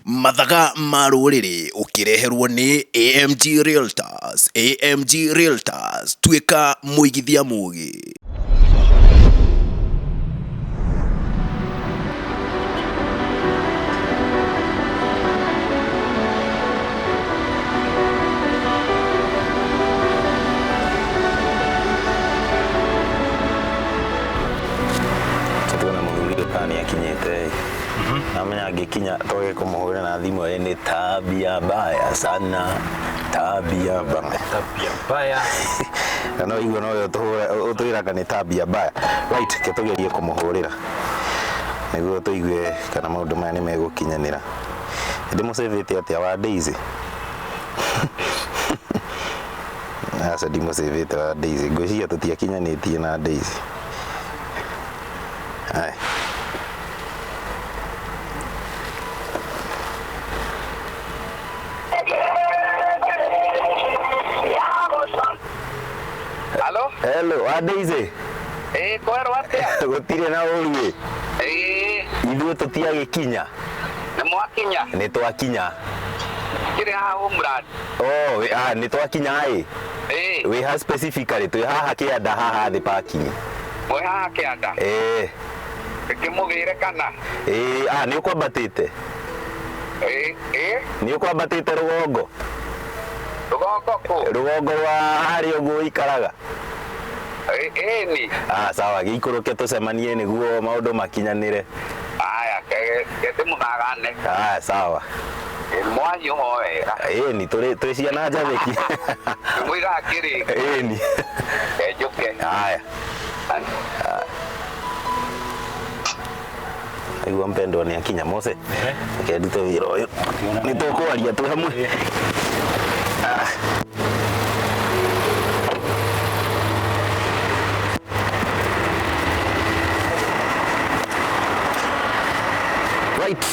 Mathaga ma rũrĩrĩ ũkĩreherwo nĩ AMG Realtors. AMG Realtors, tuĩka mũigithia mũgĩ. Tuone mũthuri ũyũ kana nĩ akinyĩte namenya angĩkinya twage kũmũhũrĩra na thimũ ĩ nĩ tabia mbaya sana tabia mbaya. Tabia mbaya. Na no igua nowe ũtwĩraga nĩ tabia mbaya. Right, ke tũgerie kũmũhũrĩra nĩguo tũigue kana maũndũ maya nĩ megũkinyanĩra. Ndĩmũcĩvĩte atĩa wa Daisy? Aca ndimũcĩvĩte wa Daisy, ngwĩciria tũtiakinyanĩtie na Daisy. Haya. Halo? Hello, wa Daisy. Ĩĩ kwerwo atĩa? Gũtirĩ na ũru ĩ. Ĩĩ Ithuĩ tũtiagĩkinya. nĩ mwakinya. Nĩ twakinya. Kĩrĩ haha Homeland. Oh, nĩ twakinya ĩ. Ĩĩ Wĩ ha specifically twĩ haha kĩanda haha thĩ parking. mwĩ haha kĩanda. Ĩĩ. Ngĩmũgĩre kana? Ĩĩ, nĩ ũkwambatĩte? Ĩĩ ĩĩ Nĩ ũkwambatĩte rũgongo? Rũgongo kũ? Rũgongo rwa harĩa ũguo ũikaraga? Ĩĩ ĩni. Sawa, gĩikũrũke tũcemanie nĩguo maũndũ makinyanĩre. Aya ke ndĩmũthagane. Sawa. Mwahiũha o wega. Ĩni, twĩ ciana njathĩki. Mũigaga kĩrĩ. Ĩni. Ke njũke. Haya. Aigua mpendwa nĩ akinya Mose. Reke ndute wĩra ũyũ. Nĩ tũkwaria twĩ hamwe. Right.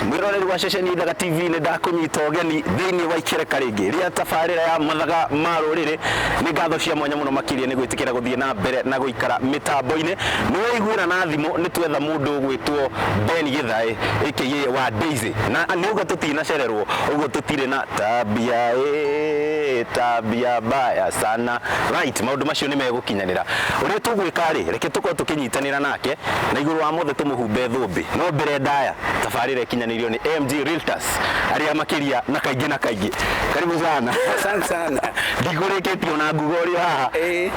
Mwiroreri wa ceceni Ithaga TV nĩ ndakũnyita ũgeni thĩinĩ wa ikereka rĩngĩ rĩa tabarĩra ya mathaga ma rũrĩrĩ. Nĩ ngatho cia mwanya mũno makĩria nĩ gwĩtĩkĩra gũthiĩ na mbere na gũikara mĩtambo-inĩ. Nĩ waiguĩra na thimũ nĩ twetha mũndũ ũgwĩtwo Ben Githae aka wa Daisy, na nĩ ũguo tũtinacererwo ũguo tũtirĩ na tabia ĩ tabia mbaya sana. Right, maũndũ macio nĩ megũkinyanĩra. Ũrĩa tũgwĩka rĩ, reke tũkorwo tũkĩnyitanĩra nake na igũrũ wa mothe tũmũhumbe thũmbĩ. No mbere ndaya tabarĩra ĩkinyanĩirio nĩ AMG Realtors arĩa makĩria na kaingĩ na kaingĩ. Karibu sana. Asante sana. Ndigũrĩkĩtie ona nguga ũrĩ haha.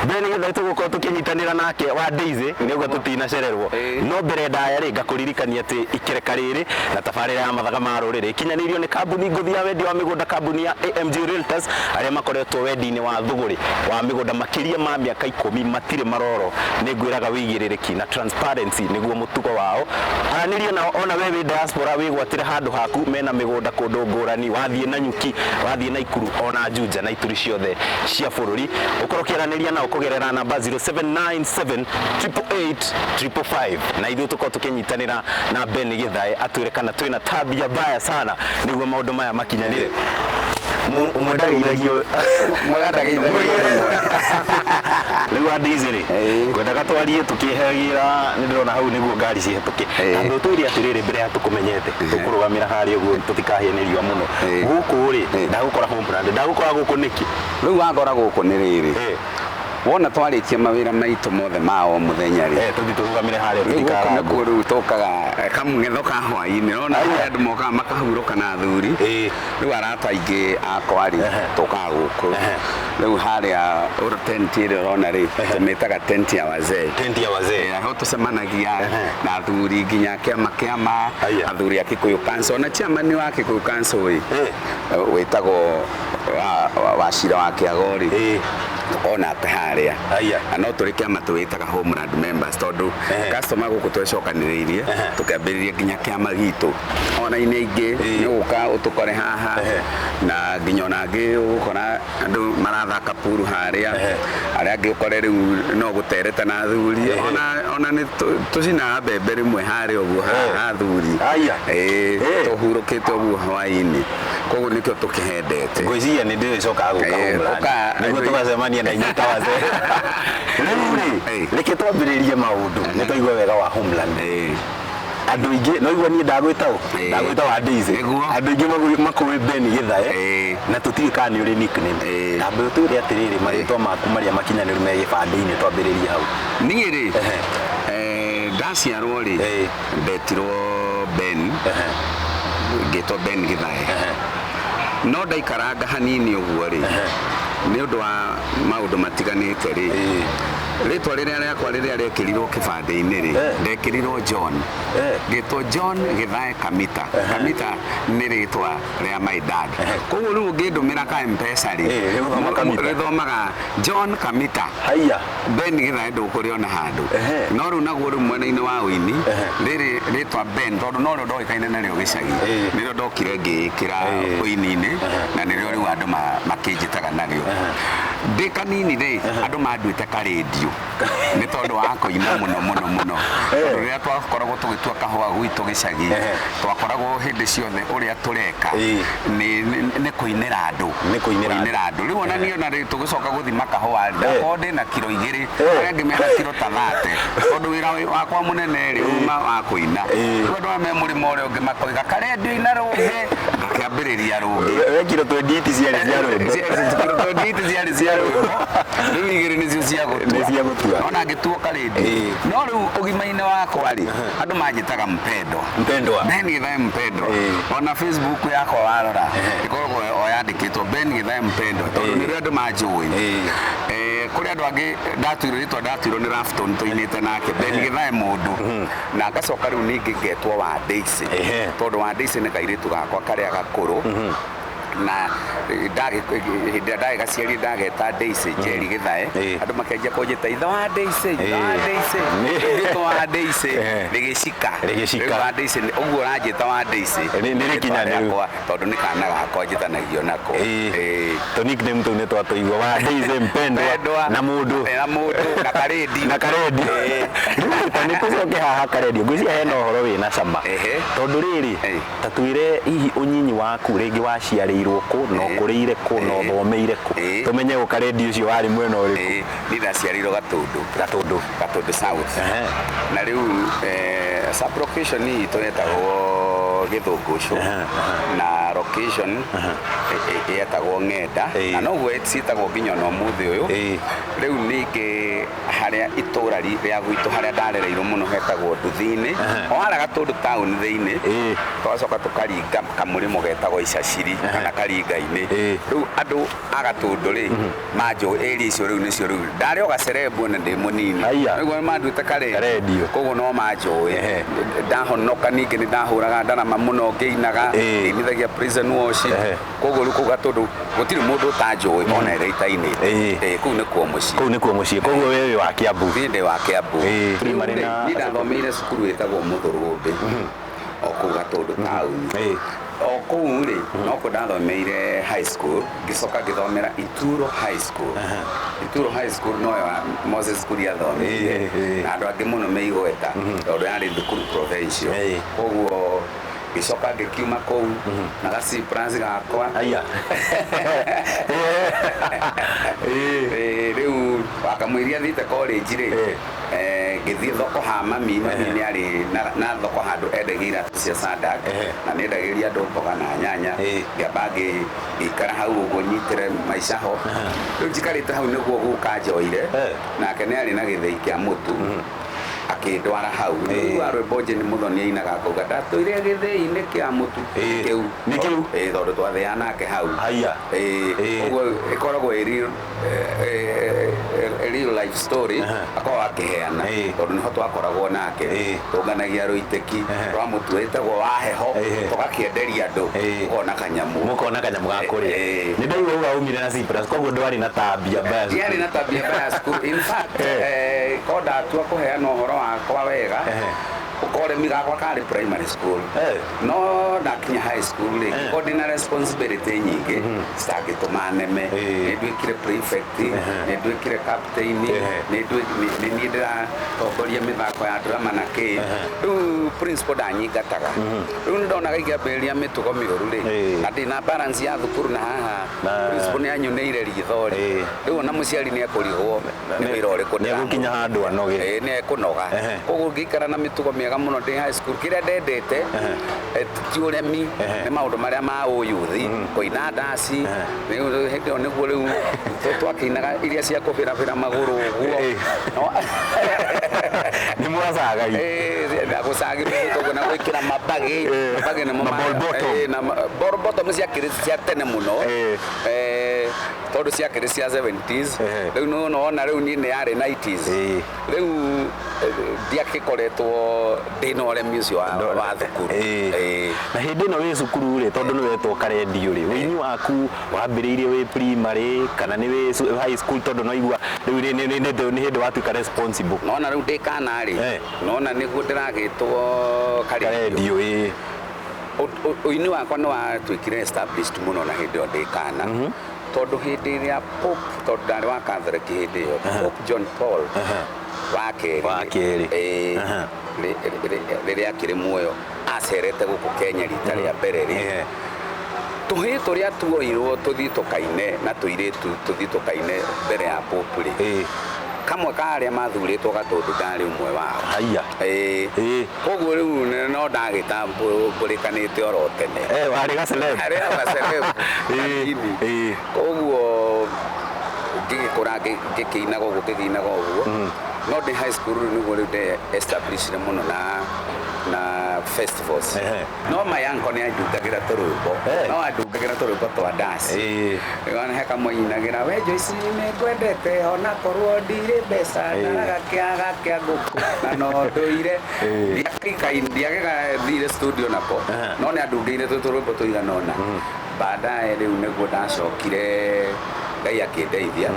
Ben Githae tũgũkorwo tũkĩnyitanĩra nake wa Daisy nĩguo tũtinacererwo. No mbere ndaya rĩ, ngakũririkania atĩ ikereka rĩrĩ na tabarĩra ya mathaga ma rũrĩrĩ ikinyanĩirio nĩ kambuni ngũthi ya wendia wa mĩgũnda, kambuni ya AMG Realtors arĩa makoretwo wendi-inĩ wa thũgũrĩ wa mĩgũnda makĩria ma mĩaka 10 matirĩ maroro. Nĩ ngwĩraga wĩigĩrĩrĩki na transparency nĩguo mũtugo wao. Aranĩria nao ona we wĩ diaspora wĩgwatĩre handũ haku, mena mĩgũnda kũndũ ngũrani, wathiĩ Nanyuki, wathiĩ Naikuru ona Juja na ituri ciothe cia bũrũri. Ũkorwo ũkĩaranĩria nao kũgerera namba 0797 888 555 na ithuĩ tũkorwo tũkĩnyitanĩra na Ben Githae atwĩre kana twĩna tabia mbaya sana nĩguo maũndũ maya makinyanĩre. Mwendagĩithagio rĩu wa Daisy rĩ, ngwendaga twarie tũkĩehagĩra, nĩ ndĩrona hau nĩguo ngari cihĩtũke. Tondũ tũire atĩrĩrĩ, mbere ya tũkũmenyete tũkũrũgamĩra harĩa ũguo tũtikahĩe nĩ riũa mũno. Gũkũ rĩ, ndagũkora Homeland, ndagũkora gũkũ nĩkĩ? Rĩu wangora gũkũ nĩ rĩrĩ, wona twarĩkia mawĩra maitũ mothe ma o mũthenya rĩ, Tũthiĩ tũrũgamĩre harĩa rĩu gũkũ tũtikarangwo. nĩkuo rĩu tũkaga kamũng'etho ka hwaĩ-inĩ. Ũrona harĩa andũ mokaga makahurũka na athuri. Rĩu arata aingĩ akwa rĩ, tũkaga gũkũ. Rĩu harĩa tent ĩrĩa ũrona rĩ, tũmĩtaga tent ya wazee. Tent ya wazee. Ho tũcemanagia na athuri nginya kĩama kĩama, athuri a Kikuyu Council, na chairman wa Kikuyu Council ĩ, wĩtagwo Wachira wa Kĩago rĩ, onake harĩa. Na no tũrĩ kĩama tũwĩtaga Homeland Members tondũ customer gũkũ twecokanĩrĩirie tũkĩambĩrĩria nginya kĩama gitũ. Ona inĩ ingĩ nĩ ũgũka ũtũkore haha, na nginya ona angĩ ũgũkora andũ marathaka puru harĩa, arĩa angĩ ũkore rĩu no gũtereta na athuri. Ona nĩ tũcinaga mbembe rĩmwe harĩa ũguo athuri. Tũhurũkĩte ũguo hwaĩ-inĩ. Koguo nĩkĩo tũkĩhendete. Ngwĩciria nĩ ndĩrĩcokaga gũka Homeland nĩguo tũgacemania na inyuĩ ta wazee. Rĩu rĩ, reke twambĩrĩrie maũndũ nĩ twaigua wega wa Homeland. Andũ aingĩ no igua niĩ ndagwĩta ũ? Ndagwĩta wa Daisy. Nĩguo. Andũ aingĩ makũĩ Ben Githae na tũtiũĩ kana nĩ ũrĩ nickname. Tambe ũtwĩre atĩrĩrĩ, marĩtwa maku marĩa makinyanĩru me gĩbandĩ-inĩ, twambĩrĩrie hau. Niĩ rĩ, ndaciarwo rĩ, ndetirwo Ben, ngĩtwo Ben Githae. No ndaikaranga hanini ũguo rĩ, nĩ ũndũ wa maũndũ matiganĩte rĩ, rĩtwa rĩrĩa rĩakwa rĩrĩa rĩekĩrirwo kĩbandĩ-inĩ rĩ, ndekĩrirwo John. Ngĩtwo John Githae Kamita. Kamita nĩ rĩtwa rĩa my dad. Koguo rĩu ũngĩndũmĩra ka M-Pesa rĩ, Rĩgũthoma Kamita. Rĩthomaga John Kamita. Haiya. Ben Githae ndũkũrĩona handũ. No rĩu naguo rĩu mwena-inĩ wa ũini, rĩrĩ rĩtwa Ben, tondũ no rĩo ndoĩkaine narĩo gĩcagi, nĩrĩo ndokire ngĩĩkĩra ũini-inĩ, na nĩrĩo rĩu andũ makĩnjĩtaga narĩo. Ndĩ kanini rĩ, andũ manduĩte karendio nĩ tondũ wa kũina mũno mũno mũno. Tondũ rĩrĩa twakoragwo tũgĩtua kahũa gwitũ gĩcagi, twakoragwo hĩndĩ ciothe ũrĩa tũreka nĩ kũinĩra andũ. Nĩ kũinĩra andũ. Kũinĩra andũ. Rĩu ona niĩ ona rĩ tũgĩcoka gũthima kahũa rĩ, ndakorwo ndĩna kiro 2, arĩa angĩ mena kiro ta 30, tondũ wĩra wakwa mũnene rĩ, uma wa kũina. Rĩu andũ aya me mũrĩmo ũrĩa ũngĩ makoiga karendio ina rũngĩ, ngakĩambĩrĩria rũngĩ. We kiro 28 ciarĩ cia rwĩmbo. Kiro 28 ciarĩ cia rwĩmbo, rĩu 2 nĩcio cia gũtua. Nĩ cia gũtua. Ona ngĩtuo karendio. No rĩu ũgima-inĩ wakwa rĩ, andũ manjĩtaga Mpendwa. Mpendwa. Ben Githae Mpendwa. Ona Facebook yakwa warora, ĩkoragwo o yandĩkĩtwo Ben Githae Mpendwa, tondũ nĩrĩo andũ manjũĩ. Kũrĩ andũ angĩ ndatuirwo rĩtwa, ndatuirwo nĩ Rafton tũinĩte nake Ben Githae mũndũ, na ngacoka rĩu ningĩ ngetwo wa Daisy, tondũ wa Daisy nĩ kairĩtu gakwa karĩa gakũrũ, na hĩndĩ ĩrĩa ndagĩgaciarire ndageta Daisy Njeri Githae, andũ makĩanjia kũnjĩta ithe wa Daisy, ithe wa Daisy, ngĩtwo wa Daisy, rĩgĩcika. Rĩgĩcika. Rĩu wa Daisy, ũguo ũranjĩta wa Daisy, Nĩ rĩkinyanĩru. rĩakwa, tondũ nĩ kana gakwa njĩtanagio nako. Tũ nickname tũu nĩ twatũigua, wa Daisy, Mpendwa, na mũndũ. Na mũndũ, na karendi. Na karendio. Rĩu ta nĩ tũcoke haha karendio, ngwĩciria hena ũhoro wĩna cama. Tondũ rĩrĩ, ta twĩre hihi ũnyinyi waku rĩngĩ waciarĩirwo kũ, na ũkũrĩire kũ, na ũthomeire kũ, tũmenye ũkarendio ũcio warĩ mwena ũrĩkũ. Niĩ ndaciarĩirwo Gatũndũ. Gatũndũ. Gatũndũ South. Na rĩu sub location itũ yetagwo Gĩthũngũcũ, na location yetagwo Ng'enda, na noguo ciĩtagwo nginya ona ũmũthĩ ũyũ. Rĩu ningĩ harĩa itũra rĩa gwitũ harĩa ndarereirwo mũno hetagwo Nduthi-inĩ, o harĩa Gatũndũ town thĩinĩ, twacoka tũkaringa kamũrĩmo getagwo Icaciri kana Karinga-inĩ. Rĩu andũ a Gatũndũ rĩ, manjũĩ area icio rĩu nĩcio rĩu ndarĩ o gacerebu na ndĩ mũnini. Haiya. Rĩu manduĩte karendio. Karendio. Koguo no manjũĩ. Ndahonoka ningĩ nĩ ndahũraga ndarama mũno ngĩinaga, ngĩinithagia prison worship. Koguo rĩu kũu Gatũndũ gũtirĩ mũndũ ũtanjũĩ ona ĩrĩa itainĩte. Kũu nĩkuo mũciĩ. Kũu nĩkuo mũciĩ. Koguo we wĩ wa Kiambu. Niĩ ndĩ wa Kiambu. Rĩu Marĩ rĩ, na niĩ ndathomeire cukuru ĩtagwo Mũthũrũmbĩ, o kũu Gatũndũ taũni. O kũu rĩ, no kũu ndathomeire high school, ngĩcoka ngĩthomera Ituro High School. Ituro High School noyo Moses Kuria athomeire, na andũ angĩ mũno me igweta, tondũ yarĩ thukuru provincial. Koguo ngĩcoka ngĩkiuma kũu na ga C plus gakwa. Aya. Rĩu wakamũiria thiĩte college rĩ, ngĩthiĩ thoko ha mami. Mami nĩ arĩ na thoko handũ endagia iratũ cia Sadak, na nĩ endagĩria andũ mboga na nyanya. Ngĩamba ngĩikara hau ũguo nyitĩre maica ho. Rĩu njikarĩte hau nĩguo guka njoire, nake nĩ arĩ na gĩthĩi kĩa mũtu, akĩndwara hau. Rĩu wa rwĩmbo Jane Muthoni ainaga akauga ndatũire gĩthĩi-inĩ kĩa mũtu. Kĩu. Nĩ kĩu? Tondũ twathĩaga nake hau. Haiya. Ũguo ĩkoragwo ĩ real life story, akoragwo akĩheana, tondũ nĩho twakoragwo nake, tũnganagia rũitĩki rwa mũtu wĩtagwo wa heho, tũgakĩenderia andũ, ũkona kanyamũ. Mũkona kanyamũ ga kũrĩa. Nĩ ndaigua uga umire na C plus, koguo ndwarĩ na tabia mbaya cukuru. Ndiarĩ na tabia mbaya cukuru. In fact, ko ndatua kũheana ũhoro wakwa wega, ũkoremi gakwa karĩ primary school. No ndakinya high school rĩ, ko ndĩna responsibility nyingĩ citangĩtũma neme. Nĩ nduĩkire prefect, nĩ nduĩkire captain, nĩ niĩ ndĩratongoria mĩthako ya drama na kĩ. Rĩu principal ndanyingataga. Rĩu nĩ ndonaga ingĩambĩrĩria mĩtugo mĩũru rĩ, na ndĩna balance ya thukuru na haha, principal nĩ anyunĩire ritho rĩ. Rĩu ona mũciari nĩ ekũrigwo nĩ wĩra ũrĩkũ Nĩ egũkinya handũ anoge. Nĩ ekũnoga. Koguo ngĩikara na mĩtugo mĩega mũno. Mũno ndĩ high school, kĩrĩa ndendete ti ũremi, nĩ maũndũ marĩa ma ũyuthi, kũina ndaci. Rĩu hĩndĩ ĩyo nĩguo rĩu twakĩinaga iria cia kũbĩrabĩra magũrũ ũguo. Nĩ mwacagai? Na gũcagithia tũguo na gwĩkĩra mabagĩ. Mabagĩ nĩmo. Ma ball bottom. Na ball bottom ciakĩrĩ cia tene mũno. Tondũ ciakĩrĩ cia 70s. Rĩu nĩ nona rĩu niĩ nĩ yarĩ 90s. Rĩu ndiakĩkoretwo ndĩna ũremi ũcio wa thukuru. Na hĩndĩ ĩno wĩ cukuru rĩ, tondũ nĩ wetwo karendio rĩ, ũini waku wambĩrĩirie wĩ primary kana nĩ wĩ high school? Tondũ no igua rĩu nĩ hĩndĩ watuĩka responsible. Nona rĩu ndĩ kana rĩ, nona nĩguo ndĩragĩtwo karendio. Karendio, ĩ. Ũini wakwa nĩ watuĩkire established mũno na hĩndĩ ĩyo ndĩ kana, tondũ hĩndĩ ĩrĩa Pope, tondũ ndarĩ wa Catholic hĩndĩ ĩyo, Pope John Paul wa kerĩ, Wa kerĩ. Rĩrĩa akĩrĩ muoyo, acerete gũkũ Kenya rita rĩa mbere rĩ, tũhĩĩ tũrĩa tuoirwo tũthiĩ tũkaine na tũirĩtu tũthiĩ tũkaine mbere ya Pope rĩ, kamwe ka arĩa mathurĩtwo Gatũndũ ndarĩ ũmwe wao. Haiya. Koguo rĩu no ndagĩtambũrĩkanĩte oro tene. Warĩ gaceleb. Arĩa gaceleb hanini. Koguo ngĩgĩkũra ngĩkĩinaga ũguo, ngĩkĩinaga ũguo, no ndĩ high school rĩu nĩguo rĩu nde establishire mũno na festivals. No my uncle nĩ andungagĩra tũrwĩmbo. No andungagĩra tũrwĩmbo twa dance. Nĩwona he kamwe inagĩra, "We Joyce, nĩ ngwendete ona korwo ndirĩ mbeca, ndaraga kĩaga kĩa ngũkũ na no ndũire." Ndiagĩgathire studio nako, no nĩ andungĩire tũrwĩmbo tũigana ũna. Baadaye rĩu nĩguo ndacokire, Ngai akĩndeithia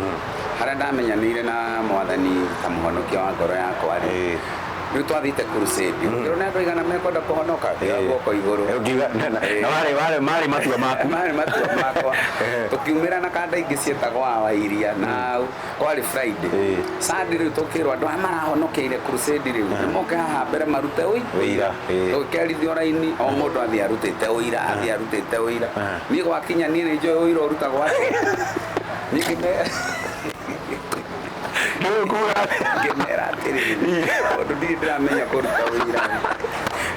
harĩa ndamenyanĩire na Mwathani ta mũhonokia wa ngoro yakwa rĩ, rĩu twathiĩte crusade, ngĩrwo nĩ andũ aigana mekwenda kũhonoka, ngĩoya guoko igũrũ. Ũkiuga na warĩ matua maku. Marĩ matua makwa. Tũkiumĩra na kanda ingĩ ciĩtagwo Awairia na kwarĩ Friday. Sunday rĩu tũkĩrwo andũ aya marahonokeire crusade rĩu nĩmoke haha mbere marute ũira. Tũkĩarithio raini, o mũndũ athiĩ arutĩte ũira, athiĩ arutĩte ũira. Niĩ gwakinya niĩ nĩ njũĩ ũira ũrutagwo atĩa. Niĩ Rĩu kuga ngĩmera atĩrĩrĩ, tondũ ndirĩ ndĩramenya kũruta ũira,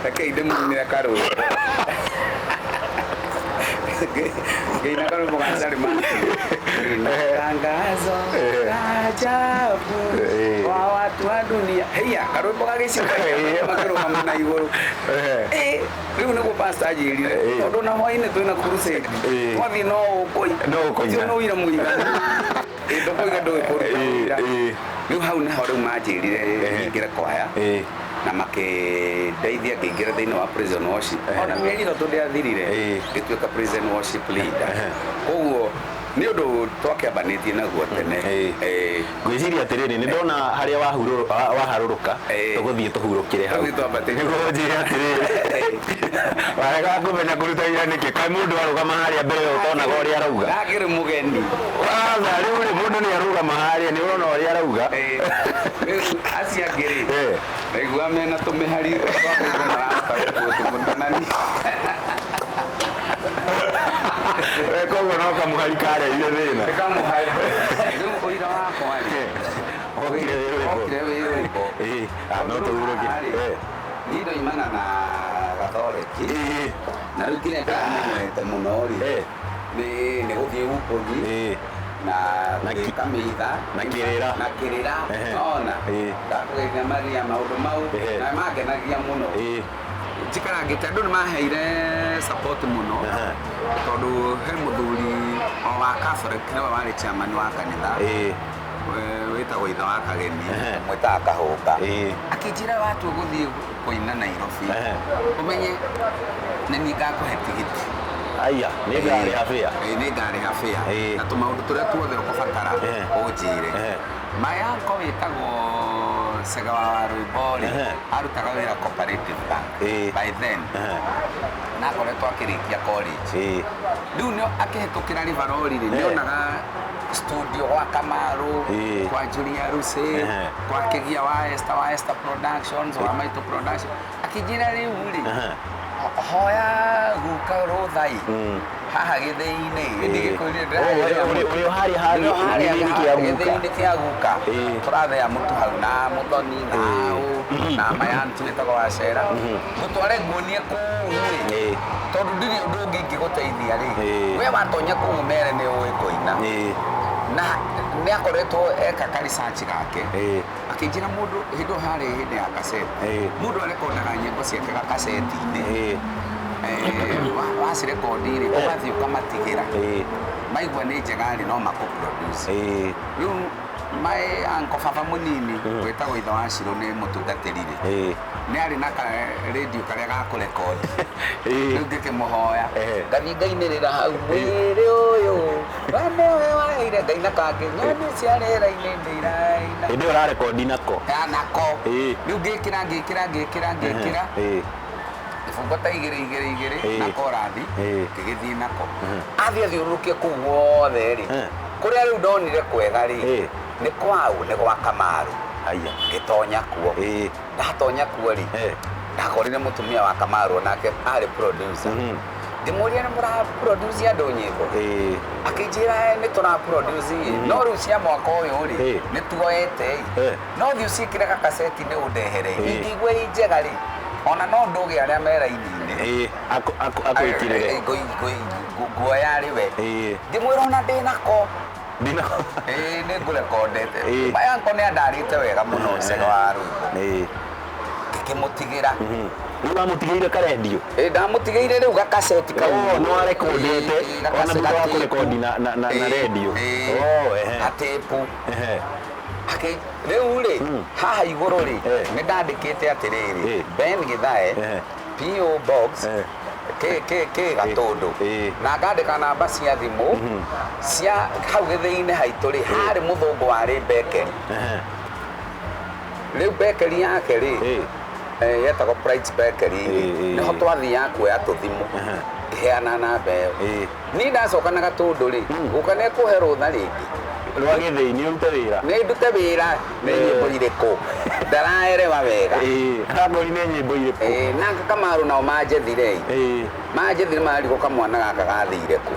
rekei ndĩmuinĩre karwĩmbo. Ngĩina karwĩmbo ga Charly "Tangazo la ajabu kwa watu wa dunia", heya, karwĩmbo gagĩcoka makĩrũgama na igũrũ. Rĩu nĩguo pastor anjĩrire, tondũ na hwainĩ twĩna crusade, twathiĩ no ũkũi No ũkũina. Ũcio nĩ ũira mũiganu. Ndũkũiga ndũĩ kũruta ũira. Rĩu hau nĩho rĩu manjĩrire nyingĩre kwaya na makĩndeithia ngĩingĩra thĩinĩ wa praise and worship. Ona mĩeri 3 ndĩathirire, ngĩtuĩka praise and worship leader. Koguo nĩ ũndũ twakĩambanĩtie naguo tene. Ngwĩciria atĩrĩrĩ, nĩ ndona harĩa waharũrũka, tũgũthiĩ tũhurũkĩre hau. Tũthiĩ twambatĩte. Nĩguo njĩre atĩrĩrĩ, warega kũmenya kũruta wĩra nĩkĩ? Kaĩ mũndũ arũgama harĩa mbere ĩyo ũtonaga ũrĩa arauga? Ndakĩrĩ mũgeni. Watha rĩu rĩ, mũndũ nĩ arũgama harĩa nĩ ũrona ũrĩa arauga. Rĩu acio angĩ rĩ, ndaigua mena tũmĩhari twa kũigua marahota gũtũmũtanani. We koguo no kamũhari kareire thĩna. Nĩ kamũhari. Rĩu ũira wakwa rĩ, Okire wĩ rwĩmbo. Okire wĩ rwĩmbo. Ah, no tũhurũke. Niĩ ndoimana na Gathoreki. Na rĩu kĩrĩa ndamenyerete mũno rĩ, nĩ gũthiĩ umbũri na Na gwĩka mĩitha na kĩrĩra. Na kĩrĩra. Ona ndakũgeithia Maria, maũndũ mau na mangenagia mũno. Njikarangĩte, andũ nĩ maheire support mũno, tondũ he mũthuri o wa Catholic nĩwe warĩ chairman wa kanitha, wĩtagwo ithe wa Kageni, mwĩtaga Kahũnga. Akĩnjĩra, watua gũthiĩ kũina Nairobi, ũmenye nĩ niĩ ngakũhe tigiti. Aya, nĩ ngarĩha bĩa. Nĩ ngarĩha bĩa na tũmaũndũ tũrĩa tuothe ũkũbatara ũnjĩre. Mayanko wĩtagwo Sega wa Rwĩmbo rĩ, arutaga wĩra Cooperative Bank by then, na akoretwo akĩrĩkia college. Rĩu nĩ akĩhĩtũkĩra River Road rĩ, nĩonaga studio gwa Kamaru, kwa Julia Rusi, kwa Kĩgia wa Esther, wa Esther Productions, wa Maitũ Production. Akĩnjĩra, rĩu rĩ, hoya guka rũthai haha gĩthĩi-inĩ. Ũrĩ o harĩa harĩa gĩthĩi-inĩ kĩa guka. Gĩthĩi-inĩ kĩa guka. Tũrathea mũtu hau na mũthoni na ũ. Na mayantu wĩtagwo Wacera, ngũtware nguonie kũu rĩ, tondũ ndirĩ ũndũ ũngĩ ingĩgũteithia rĩ. We watonya kũu ũmere nĩ ũĩ kũina. Na nĩ akoretwo eka ka research gake, akĩnjĩra mũndũ hĩndĩ ĩyo harĩ hĩndĩ ya kaseti, mũndũ arekondaga nyĩmbo ciake gakaseti-inĩ. Wacirekondi rĩ, ũgathiĩ ũkamatigĩra, maigua nĩ njega rĩ, no makũ-produce. Rĩu my uncle, baba mũnini, wĩtagwo ithe wa Shiro, nĩ mũtungatĩri rĩ, nĩ arĩ na ka radio karĩa ga kũrekondi. Rĩu ngĩkĩmũhoya, ngathiĩ ngainĩrĩra hau, mwĩrĩ ũyũ we nĩwe waheire, ngaina kangĩ, nyoni cia rĩera-inĩ nĩ iraina. Hĩndĩ ĩyo ũrarekondi nako? Ya, nako. Rĩu ngĩkĩra ngĩkĩra ngĩkĩra ngĩkĩra ibungo ta igĩrĩ igĩrĩ igĩrĩ na korathi, ngĩgĩthiĩ nako, athiĩ athiũrũrũkie kũu guothe rĩ, kũrĩa rĩu ndonire kwega rĩ, nĩ kwau, nĩ gwa Kamaru. Aya. Ngĩtonya kuo. Ndatonya kuo rĩ, ndakorire mũtumia wa Kamaru, onake arĩ producer. Ngĩmũria, nĩ mũra produce andũ nyĩmbo? Akĩnjĩra, "Eh, nĩ tũra produce ĩ, no rĩu cia mwaka ũyũ rĩ, nĩ tuoete ĩ, no thiĩ ũciĩkĩre gakaceti-inĩ ũndehere. Ingĩigua i njega rĩ, ona no ndũge arĩa me raini-inĩ." Akwĩkĩrĩre. Nguoya arĩ we. Ngĩmwĩra ona ndĩ nako. Ndina. Ĩĩ, nĩ ngũrekondete. Mayanko nĩ andarĩte wega mũno cega wa rwĩmbo. Ngĩkĩmũtigĩra. Rĩu wamũtigĩire karendio? Ĩĩ, ndamũtigĩire rĩu gakaceti kau. Oh, nĩ warekondete ona thutha wa kũrekondi na rendio? Oh, ehe. Gatĩpu. Rĩu rĩ, haha igũrũ rĩ, nĩ ndandĩkĩte atĩrĩrĩ, Ben Githae, PO Box K K K Gatũndũ, na ngandĩka namba cia thimũ cia hau gĩthĩi-inĩ haitũ rĩ, harĩ mũthũngũ warĩ bakery. Rĩu bakery yake rĩ, yetagwo Bright Bakery rĩ, nĩho twathiaga kuoya tũthimũ. Ngĩheana namba ĩyo. Niĩ ndacoka na Gatũndũ rĩ, gũka nĩ ekũhe rũtha rĩngĩ Rwa gĩthĩi nĩ ũrute wĩra. Nĩ ndute wĩra nĩ nyĩmbo irĩkũ, ndaraerewa wega. Arangori nĩ nyĩmbo irĩkũ? Na Kamaru nao manjethire ĩ, manjethire marigwo kamwana gaka gathire kũ,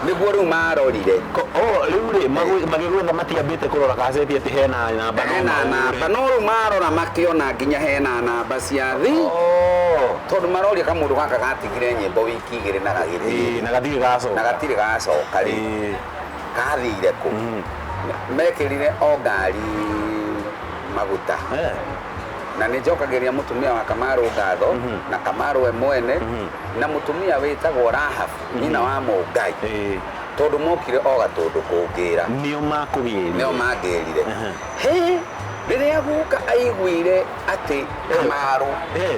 nĩguo rĩu marorire. Oh, rĩu rĩ magĩgwetha matiambĩte kũrora kaseti atĩ hena namba no Hena mahũre. namba, no rĩu marora makĩona nginya hena namba cia thi, tondũ maroria kamũndũ gaka gatigire nyĩmbo wiki 2 na gagĩthiĩ. Na gatirĩ gacoka. Na gatirĩ gacoka rĩ, gathire kũ? Mekĩrire o ngari maguta. Na nĩ njokagĩria mũtumia wa Kamaru ngatho, na Kamaru we mwene, na mũtumia wĩtagwo Rahabu, nyina wa Mũngai, tondũ mokire o Gatũndũ kũngĩra. Nĩo makũgĩrire? Nĩo mangĩrire. Hĩ, rĩrĩa guka aiguire atĩ Kamaru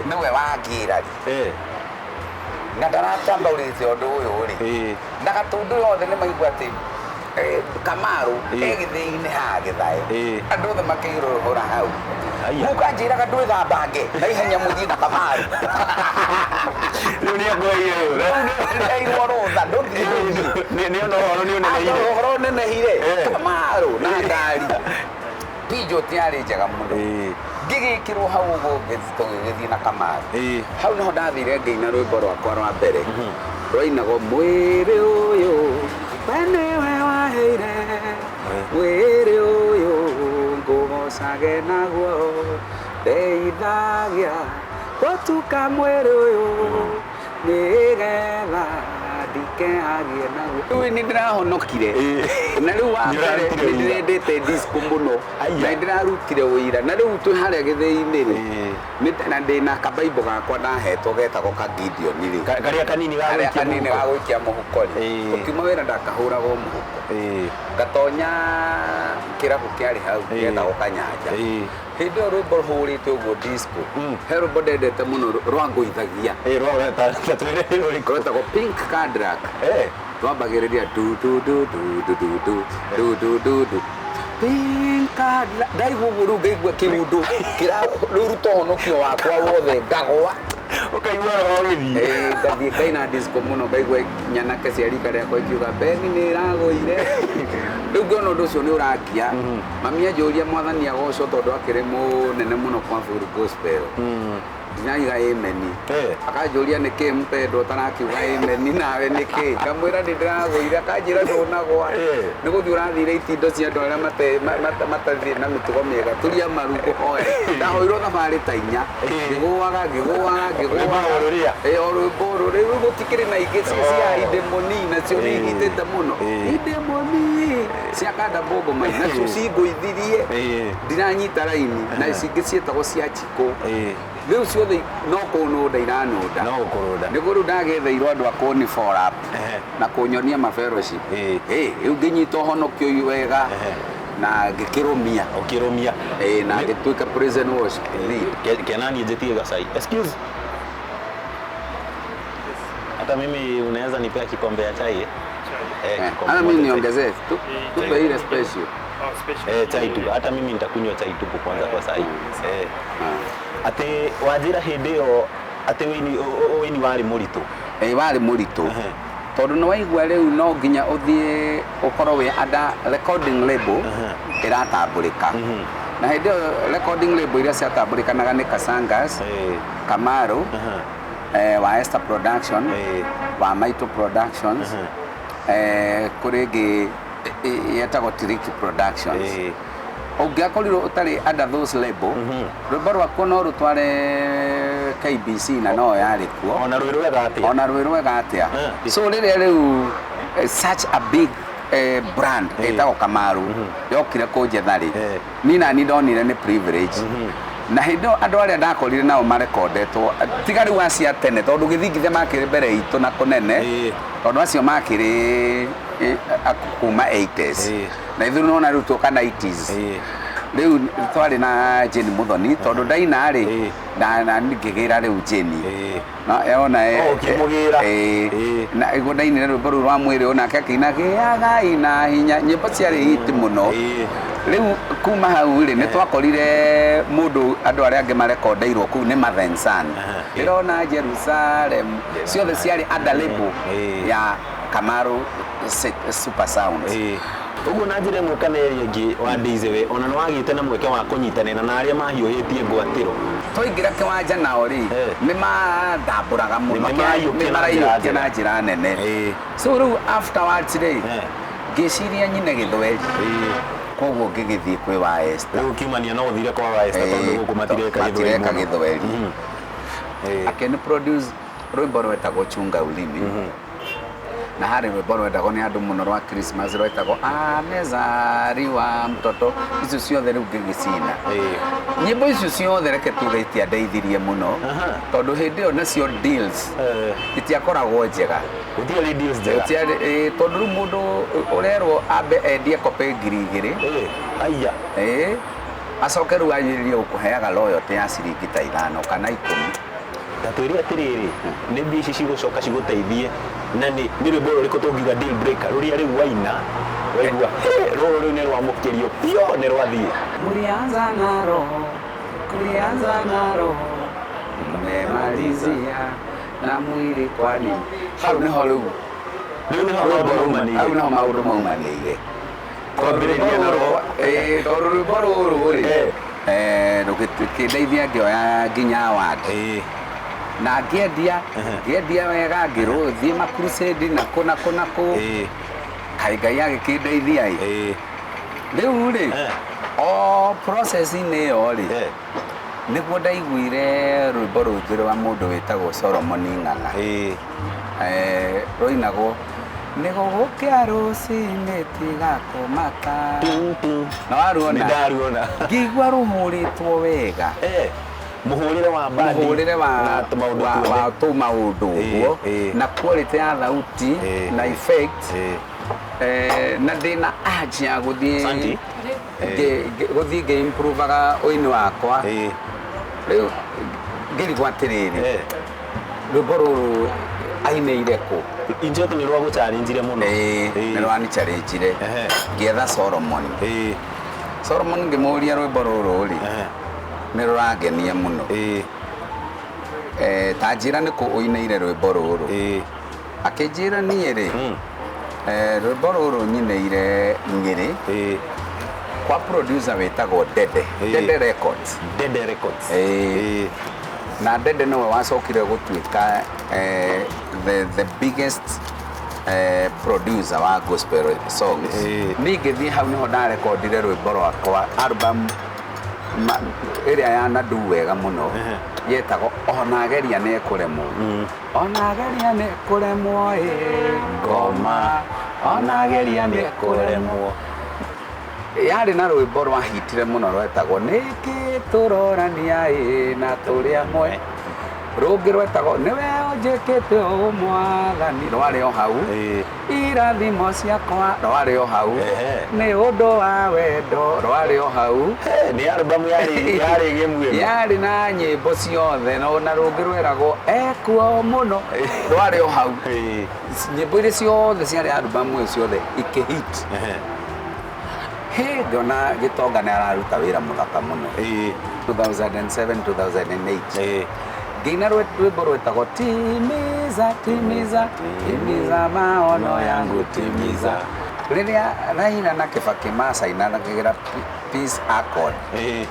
nĩwe wangĩra rĩ, na ndaratambaũrĩte ũndũ ũyũ rĩ, na Gatũndũ yothe nĩ maigua atĩ Kamaru e gĩthĩi-inĩ haha Gĩthae, andũ othe makĩirũrũra hau. Guka anjĩraga ndwĩthambange na ihenya mũthiĩ na Kamaru. Rĩu nĩ akweire rũtha. Nĩ aheirwo rũtha, ndũthiĩ ndũthiĩ. Nĩ ona ũhoro nĩ ũnenehire. Ata ũhoro ũnenehire. Kamaru na ngari Peugeot yarĩ njega mũno. Ngĩgĩkĩrwo hau ũguo, tũgĩgĩthiĩ na Kamaru. Hau nĩho ndathire ngĩina rwĩmbo rwakwa rwa mbere, rwainagwo, mwĩrĩ ũyũ we nĩwe waheire, mwĩrĩ ũyũ ngũgocage naguo, ndeithagia gũtuka mwĩrĩ ũyũ nĩgetha ndikehagie naguo. Rĩu nĩ ndĩrahonokire, na rĩu wa mbere Nĩ ũrarutire nĩ ũira. ndĩrendete disco mũno. Aya. Na nĩ ndĩrarutire ũira, na rĩu twĩ harĩa gĩthĩi-inĩ rĩ, na ndĩna kabaibũ gakwa ndahetwo getagwo ka Gideon rĩ. Karĩa kanini ga Karĩa gũikia kanini mũhuko. ga gũikia mũhuko rĩ, ũkiuma wĩra ndakahũragwo mũhuko, ngatonya kĩrabu kĩarĩ hau gĩetagwo Kanyanja. Hĩndĩ ĩyo rwĩmbo rũhũrĩte ũguo disco, he rwĩmbo ndendete mũno rwangũithagia. Ta twĩre rũrĩkũ. Rwetagwo Pink Cadillac. Rwambagĩrĩria du du du du du du du du du du du Pink Cadillac. Ndaigua ũguo rĩu ngaigua kĩũndũ kĩra rĩu ruta ũhonokio wakwa wothe, ngagwa. Ũkaigua roho ũgĩthiĩ. Ngathiĩ ngaina disco mũno, ngaigua nyanake cia rika rĩakwa ikiuga Beni nĩ ĩragũire. Rĩu ngĩona ũndũ ũcio nĩ ũrangia, mami anjũria, Mwathani agocwo, tondũ akĩrĩ mũnene mũno kwa Full Gospel. Ndinaiga ameni. Akanjũria nĩkĩ mpendwa ũtarakiuga ameni nawe nĩkĩ? Ngamwĩra nĩ ndĩragũire, akanjĩra ndũnagwa. Nĩ gũthiĩ ũrathire itindo cia andũ arĩa matathiĩ na mĩtugo mĩega. Turia maru ngũhoe. Ndahoirwo thabarĩ ta inya. Ngĩgũaga, ngĩgũaga, ngĩgũaga. Rwĩmbo rũrĩa? Ĩ, o rwĩmbo rũrũ. Rĩu gũtikĩrĩ na ingĩ cia indemoni nacio nĩ ihitĩte mũno. Indemoni cia kanda bongo mai nacio cingũithirie. Ndiranyita raini na cingĩ ciĩtagwo cia Chiko. Rĩu ciothe no kũnũnda iranũnda. No gũkũrũnda. Nĩguo rĩu ndagetheirwo andũ a kũni follow up na kũnyonia ma fellowship. Rĩu ngĩnyita ũhonokio ũyũ wega na ngĩkĩrũmia. Ũkĩrũmia. Na ngĩtuĩka praise and worship lead. Kenani njetie gacai. Excuse. Hata mimi unaweza nipea kikombe ya chai? Kikombe Hata mimi moja chai. niongezee tu. Tupe ile special. Chai tu. Hata mimi nitakunywa chai tupu kwanza kwa sahi. Ati wanjira hĩndĩ ĩyo atĩ wĩini warĩ mũritũ. Warĩ mũritũ. Tondũ nĩ waigua rĩu no nginya ũthiĩ ũkorwo wĩ under recording label ĩratambũrĩka. Na hĩndĩ ĩyo recording label iria ciatambũrĩkanaga nĩ Kasangas, Kamaru, wa Esther Production, wa Maito Productions, kũrĩ ĩngĩ yetagwo Tiriki Productions. Ũngĩakorirwo ũtarĩ under those label, rwĩmbo rwaku no rũtware KBC na no yarĩ kuo. Ona rwĩ rwega atĩa? Ona rwĩ rwega atĩa. So rĩrĩa rĩu such a big brand ĩtagwo Kamaru yokire kũnjetha rĩ, niĩ nani ndonire nĩ privilege. Na hĩndĩ ĩyo andũ arĩa ndakorire nao marekondetwo tiga rĩu acio a tene tondũ gĩthingithia makĩrĩ mbere itũ na kũnene, tondũ acio makĩrĩ kuma 80s. Na ithuĩ nĩwona rĩu tuoka 90s. Rĩu twarĩ na Jane Muthoni tondũ ndaina rĩ, na ngĩgĩra rĩu Jane. Na ona Ũkĩmũgĩra. Na iguo ndainire rwĩmbo rũu rwa mwĩrĩ onake akĩina gĩagai na hinya, nyĩmbo ciarĩ hit mũno. Rĩu kuma hau rĩ, nĩ twakorire mũndũ andũ arĩa angĩ marekondeirwo kũu nĩ Mathensan. Ndĩrona Jerusalem ciothe ciarĩ under label ya Kamaru Super Sound. Ũguo na njĩra ĩmwe kana ĩrĩa ĩngĩ wa Daisy we ona nĩ wagĩte na mweke wa kũnyitanĩra na arĩa mahiũhĩtie ngwatĩro. Twaingĩra kĩwanja nao rĩ, nĩ mathambũraga mũno. Nĩ maraiyũkia Nĩ maraiyũkia na njĩra nene. So rĩu afterwards rĩ, ngĩciria nyine gĩthweri. Koguo ngĩgĩthiĩ kwĩ wa Esther. Rĩu kiumania no ũthire kwa wa Esther tondũ gũkũ matireka gĩthweri Matireka mũno. gĩthweri. Akĩni produce rwĩmbo rwetagwo Chunga Ulimi. Na harĩ rwĩmbo rwendagwo nĩ andũ mũno rwa Christmas rwetagwo Amezaliwa mtoto. Icio ciothe rĩu ngĩgĩcina. Nyĩmbo icio ciothe reke tuge itiandeithirie mũno, tondũ hĩndĩ ĩyo nacio deals itiakoragwo njega. Gũtiarĩ deals njega. Gũtiarĩ, tondũ rĩu mũndũ ũrerwo ambe endie kope ngiri igĩrĩ. Aya. Acoke rĩu anjĩrĩrie gũkũheaga royalty ya ciringi ta 5 kana 10. Ta twĩre atĩrĩrĩ, nĩ mbia ici cigũcoka cigũteithie na nĩ rwĩmbo rũrĩkũ tũngiuga deal breaker rũrĩa rĩu waina waigua rũrũ rĩu nĩ rwamũkĩrio biũ nĩ rwathiĩ. Mulianza na roho, kulianza na roho, mmemalizia na mwili kwani. Hau nĩho rĩu. Rĩu nĩho maũndũ maumanĩire. Hau nĩho maũndũ maumanĩire. Kwambĩrĩria na roho. Tondũ rwĩmbo rũrũ rĩ, rũgĩkĩndeithia ngĩoya nginya award. Na ngĩendia, ngĩendia wega, ngĩrũthiĩ ma crusade na kũ na kũ na kũ. Kaĩ Ngai agĩkĩndeithia ĩ. Rĩu rĩ, o process-inĩ ĩyo rĩ, nĩguo ndaiguire rwĩmbo rũngĩ rwa mũndũ wĩtagwo Solomon Ng'ang'a. Rũinagwo nĩ gũgũkĩa rũcinĩ tiga kũmaka. Na waruona? Nĩ ndaruona. Ngĩigua rũhũrĩtwo wega. Mũhũrĩre wa bandi Mũhũrĩre na tũmaũndũ tuothe. wa tũmaũndũ ũguo, na quality ya thauti, na effect. Na ndĩna urge ya gũthiĩ Asante. Gũthiĩ ngĩ-improvaga ũini wakwa. Rĩu ngĩrigwo atĩrĩrĩ, rwĩmbo rũrũ ainĩire kũ? In short, nĩ rwa gũchallengeire mũno. Nĩ rwani-challenge-ire. Ngĩetha Solomon. Solomon ngĩmũũria rwĩmbo rũrũ rĩ, nĩ rũrangenia mũno. Ta njĩra nĩ kũ ũinĩire rwĩmbo rũrũ? Akĩnjĩra niĩ rĩ, rwĩmbo rũrũ nyinĩire Nyĩrĩ. Kwa producer wĩtagwo Dede. Dede Records. Dede Records. Na Dede nĩwe wacokire gũtuĩka the biggest producer wa gospel songs. Niĩ ngĩthiĩ hau nĩho ndarekondire rwĩmbo rwakwa, album ĩrĩa yanandu wega mũno, yetagwo Ona Ageria Nĩ Ekũremwo. Ona ageria nĩ kũremwo ĩ ngoma, ona ageria nĩ kũremwo. Yarĩ na rwĩmbo rwahitire mũno rwetagwo Nĩkĩ Tũrorania ĩ na Tũrĩ Amwe. Rũngĩ rwetagwo Nĩwe Ũnjĩkĩte Ũũ Mwathani, rwarĩ o hau. Irathimo Ciakwa, rwarĩ o hau. Nĩ Ũndũ wa Wendo, rwarĩ o hau. Nĩ album yarĩ ng'emu ĩno. Yarĩ na nyĩmbo ciothe, na rũngĩ rweragwo Ekuo Mũno, rwarĩ o hau. Nyĩmbo iria ciothe ciarĩ album ĩyo ciothe ikĩhit. Hĩ, ngĩona Gĩtonga nĩ araruta wĩra mũthaka mũno. 2007, 2008 ngĩina rwĩmbo rwĩtagwo Timiza, Timiza, Timiza Maono Yangu Timiza, rĩrĩa Raila na Kibaki macainanagĩra peace accord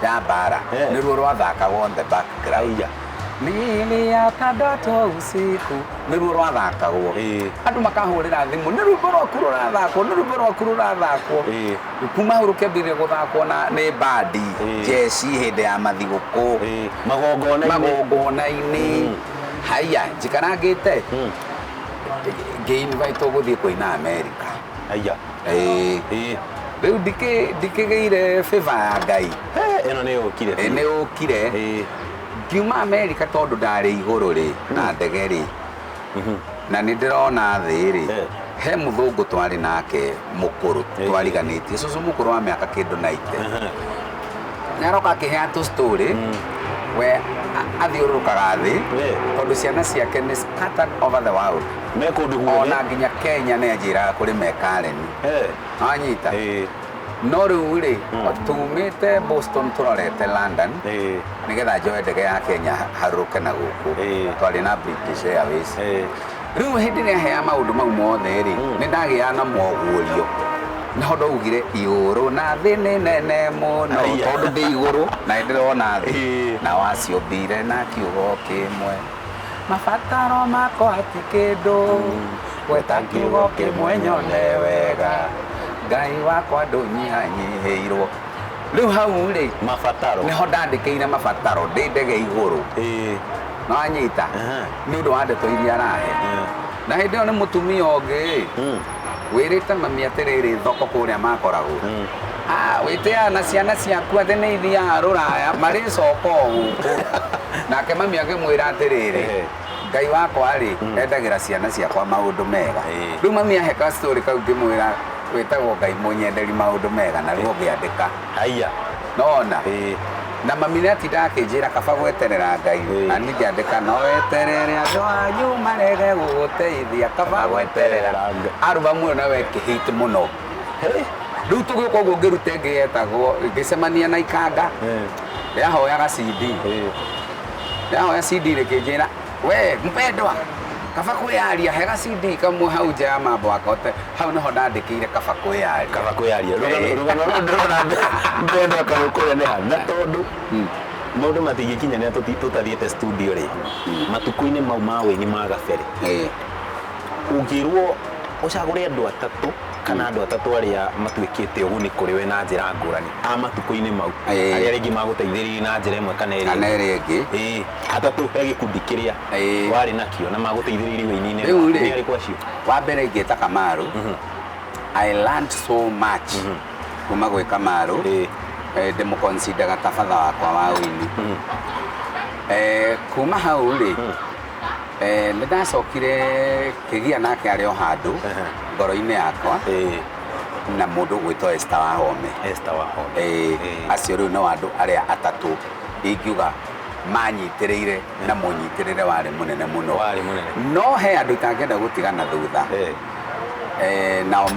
ya mbara. Nĩruo rwathakagwo on the background. Niliota ndoto usiku, nĩruo rwathakagwo. Andũ makahũrĩra thimũ, nĩ rwĩmbo rwaku rũrathakwo, nĩ rwĩmbo rwaku rũrathakwo. Kuma hau rũkĩambĩrĩria gũthakwo na nĩ bandi jeci hĩndĩ ya mathigũkũ. Magongona-inĩ. Magongona-inĩ. Haiya, njikarangĩte ngĩ-invitwo gũthiĩ kũina America. Ĩĩ. Rĩu ndikĩgĩire favor ya Ngai. Ĩno nĩ yũkire. Ĩ, nĩ yũkire. Ngiuma America, tondũ ndarĩ igũrũ rĩ na ndege rĩ, na nĩ ndĩrona thĩ rĩ, he mũthũngũ twarĩ nake mũkũrũ, twariganĩtie, cũcũ mũkũrũ wa mĩaka kĩndũ 90. Nĩaroka akĩhe tũ story we athiũrũrũkaga thĩ, tondũ ciana ciake nĩ scattered over the world. Me kũndũ guothe. Ona nginya Kenya nĩ anjĩraga kũrĩ me Karen. Wanyita? No rĩu rĩ, tumĩte Boston tũrorete London, nĩgetha njoe ndege ya Kenya harũrũke na gũkũ. Twarĩ na British Airways. Rĩu hĩndĩ ĩrĩa hea maũndũ mau mothe rĩ, nĩ ndagĩa na moguũrio. Naho ndaugire igũrũ na thĩ nĩ nene mũno. Tondũ ndĩ igũrũ na nĩ ndĩrona thĩ, na waciũmbire na kiugo kĩmwe, mabataro makwa ti kĩndũ, gweta kiugo kĩmwe nyone wega, Ngai wakwa ndũnyihanyihĩirwo. Rĩu hau rĩ, Mabataro. nĩho ndandĩkĩire mabataro ndĩ ndege igũrũ. Nĩwanyita? Nĩ ũndũ wa ndeto iria arahe. Na hĩndĩ ĩyo nĩ mũtumia ũngĩ wĩrĩte mami atĩrĩrĩ, thoko kũrĩa makoragwo, "Ah, wĩtĩaga na ciana ciaku atĩ nĩ ithiaga rũraya, marĩcoka o gũkũ." Nake mami akĩmwĩra atĩrĩrĩ, Ngai wakwa rĩ, endagĩra ciana ciakwa maũndũ mega. Rĩu mami ahe ka story kau, ngĩmwĩra wĩtagwo Ngai mũnyenderi maũndũ mega, na rĩu ngĩandĩka. Nona na mami nĩ atindaga akĩnjĩra kaba gweterera Ngai. Na niĩ ngĩandĩka, no weterere andũ anyu marege gũgũteithia, kaba gweterera Ngai. Album ĩyo nayo ĩkĩhit mũno. Rĩu tũgĩũka ũguo, ngĩruta ĩngĩ yetagwo, ngĩcemania na Ikanga rĩahoyaga CD. Rĩahoya CD rĩkĩnjĩra, we mpendwa, kaba kwĩyaria, hega CD kamwe hau nja ya mambo akote. Hau nĩho ndandĩkĩire Kaba Kwĩyaria. Kaba Kwĩyaria. Rũgano rũu ndĩrona ndĩrenda karũkũreneha na tondũ maũndũ matingĩkinyanĩra tũtathiĩte studio rĩ, matukũ-inĩ mau ma wĩini ma gabere, ũngĩrwo ũcagũre andũ atatũ kana andũ atatũ arĩa matuĩkĩte ũguni kũrĩ we na njĩra ngũrani a matukũ-inĩ mau, arĩa rĩngĩ magũteithĩrĩirie na njĩra ĩmwe kana ĩrĩa kana ĩrĩa ĩngĩ, ĩĩ, atatũ he gĩkundi kĩrĩa warĩ nakĩo na magũteithĩrĩirie wĩini-inĩ, Rĩu rĩ, nĩ arĩkũ acio? Wa mbere ingĩta Kamaru. I learned so much kuma gwĩ Kamaru. Ndĩmũconsideraga ta batha wakwa wa ũini. Kuma hau rĩ, nĩ ndacokire kĩgia nake arĩ o handũ ngoro-inĩ yakwa, na mũndũ ũgwĩtwo Esther Wahome. Esther Wahome. Acio rĩu no andũ arĩa atatũ ingiuga manyitĩrĩire, na mũnyitĩrĩre warĩ mũnene mũno. Warĩ mũnene. No he andũ itangĩenda gũtigana thutha. Nao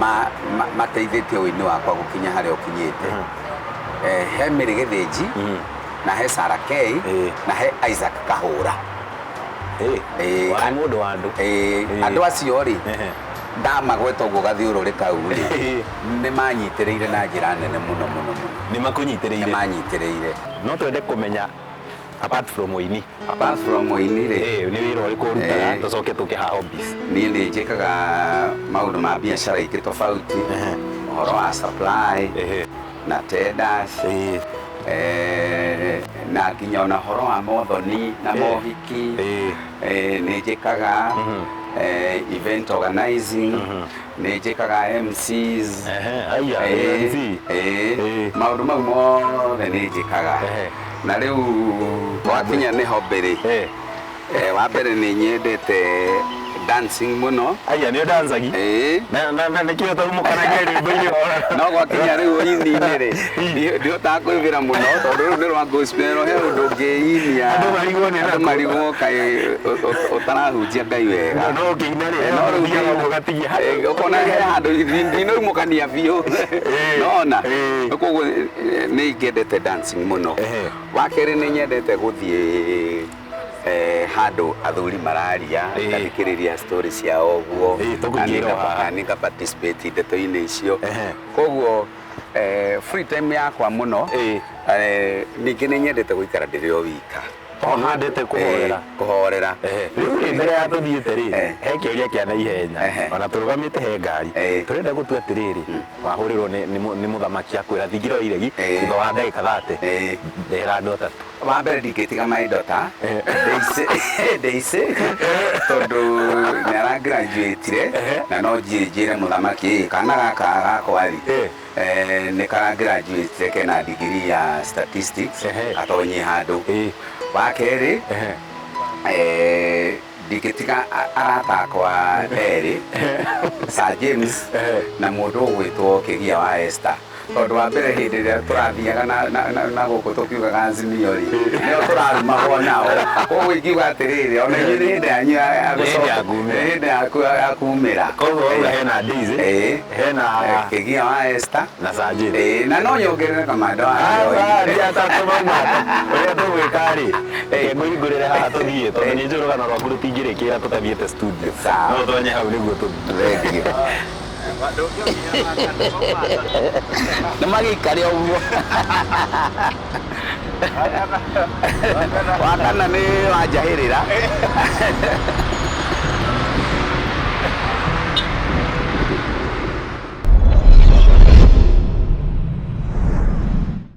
mateithĩtie ũini wakwa gũkinya harĩa ũkinyĩte. He Mĩrĩ Gĩthĩnji, na he Sarah K, na he Isaac Kahũra. Warĩ mũndũ wa andũ. Andũ acio rĩ, ndamagweta ũguo gathiũrũrĩ kau rĩ, nĩ manyitĩrĩire na njĩra nene mũno mũno mũno. Nĩ Nĩ makũnyitĩrĩire. Manyitĩrĩire. No twende kũmenya. Apart from ũini. Apart from ũini rĩ, Nĩ wĩra ũrĩkũ ũrutaga? Tũcoke tũke ha hobbies. Niĩ nĩ njĩkaga maũndũ ma biacara ingĩ tofauti, ũhoro wa supply na tenders, na nginya ona ũhoro wa mothoni na mohiki. Nĩ njĩkaga event organizing, nĩ njĩkaga MCs. Aya, MC. Maũndũ mau mothe nĩ njĩkaga. Na rĩu wakinya nĩ hobby rĩ, wa mbere nĩ nyendete dancing mũno. Aya, nĩ ũdanzagi? Na nĩkĩo ũtaumũkanagia rwĩmbo-inĩ? No gwakinya rĩu ũini-inĩ rĩ, ndihotaga kwĩvĩra mũno tondũ rĩu nĩ rwa gospel, he ũndũ ũngĩinia Andũ marigwo nĩ andũ nakũ. Marigwo kaĩ ũtarahunjia Ngai wega. No ũkĩina rĩ, No rĩu ũthiaga ũguo ũgatigia. Ũkona he handũ ndinaumũkania biũ, nona koguo nĩ ngendete dancing mũno. Wa kerĩ, nĩ nyendete gũthiĩ handũ athuri mararia, ngathikĩrĩria story ciao ũguo, Tũkũingĩra na o haha. na nĩ nga participate ndeto-inĩ icio. Koguo free time yakwa mũno, ningĩ nĩ nyendete gũikara ndĩrĩ o wika. O, nĩ wendete kũhorera? Kũhorera. Rĩu rĩ, mbere ya tũthiĩte rĩ, he kĩũria kĩa na ihenya, ona tũrũgamĩte he ngari, tũrenda gũtua atĩrĩrĩ, wahũrĩrwo nĩ mũthamaki akwĩra thingira wa iregi thutha wa ndagĩka 30, ndehera andũ atatũ. Wa mbere ndingĩtiga my daughter Daisy, Daisy, tondũ nĩ aragraduatire na no njĩre mũthamaki, "Ĩ, kana gaka gakwa rĩ, nĩ karagraduatire kena degree ya statistics, atonye handũ." Wa kerĩ, ndingĩtiga arata akwa erĩ, Sir James na mũndũ ũgwĩtwo Kĩgia wa Esther, tondũ wa mbere hĩndĩ ĩrĩa tũrathiaga na gũkũ tũkiugaga Azimio rĩ, nĩo tũrarumagwo nao. Koguo ingiuga atĩrĩrĩ, ona inyuĩ nĩ hĩndĩ yanyu ya Nĩ hĩndĩ gũcoka, ya kumĩra. nĩ hĩndĩ yaku ya kumĩra. Koguo wauga hena Daisy, hena Kĩgia wa Esther na Sir James. Na no nyongerere kamanda wa Aca, nĩ atatũ mauma. Ũrĩa tũgwĩka rĩ, reke ngũhingũrĩre haha tũthiĩ, tondũ nĩ njũĩ rũgano rwaku rũtingĩrĩkĩra tũtathiĩte studio. Sawa. No ũtonye hau nĩguo tũthiĩ. Thank you. Nĩ magĩikare ũguo. Wa kana nĩ wanjahĩrĩra.